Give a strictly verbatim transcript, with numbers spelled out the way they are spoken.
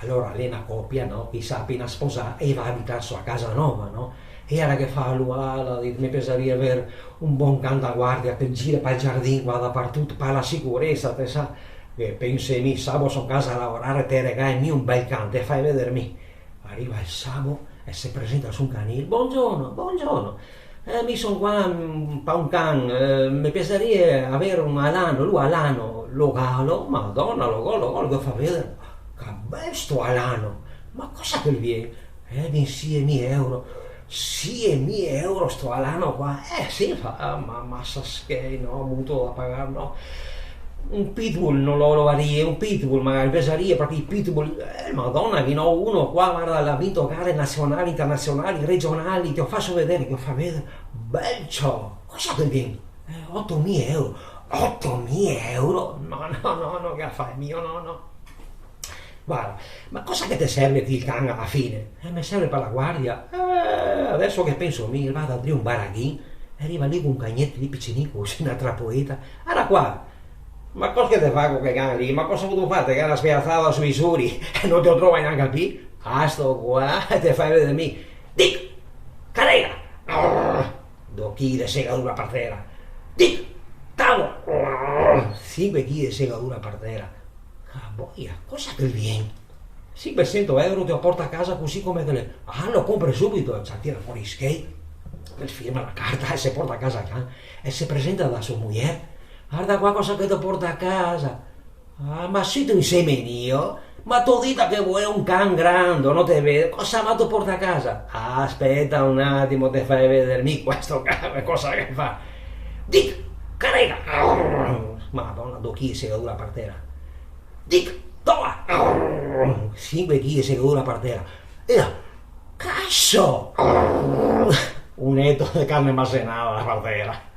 Alora l'è na copia, no? Che i s'à apena sposà e i va a abitar su a casa nova, no? E alora che fa lu, ala, me piasaria aver un bon can da guardia che gire pal giardin qua dapartuto, par la sicuresa, te sa. Che penso mi, sabo so casa a laorar, te regalo mi un bel can, te fai veder mi. Ariva el sabo e se presenta su un canil. Bongiorno, bongiorno. Eh, mi son qua, mm, pa un can, eh, me piasaria aver un alano, lu alano, lo galo, Madona, lo galo, lo galo, che fa veder, che bel sto alano, ma cosa che el vien? Eh, vien sie mie euro, sie mie euro sto alano qua, eh, sì, fa, ah, ma, ma sa schei, no, mutuo da pagar, no. Un pitbull no lo, lo varie, un pitbull magari, pesarie, proprio i pitbull. Eh, Madona, che no, uno qua, varda, l'à vinto gare nazionali, internazionali, regionali, te lo faso vedere, te lo fa vedere. Bel ciò, cosa che vien? Eh, otomila euro. Otomila euro? No, no, no, no, che fa, è mio, no, no. Varda, ma cosa che te serve ti el can a la fine? Eh, me serve par la guardia. Eh, adeso che penso mi, varda, drio un baraghin, e riva lì co un cagneto lì picinin, co na trapoeta. Ara qua, ma cosa che te fa co che can lì? Ma cosa vuto far? Te ga na spiazada sui suri e no te lo trova gnanca pi? Ah, sto qua, e te fai veder mi. Dic, carega! Do chili de segadura par tera. Dic, tavo! Sinque chili de segadura par tera. Ah, boia, cosa che vien? Sinquesento euro te lo porta a casa cusì come che l'è. Ah, lo compre subito, el tira fora i schei, el firma la carta e se porta a casa el can, e se presenta da so mujer. Varda qua cosa che te porta a casa. Ah, ma sito insemenio? Ma te go dito che voevo un can grando, no te vedo? Cosa vuto portar a casa? Ah, speta un atimo, te fai veder mi questo can, cosa che fa. Dic, carega! Madona, do chili de segadura par tera. Dic, toa! Sinque chili de segadura par tera. E là, caso! Un eto de carne masenada par tera.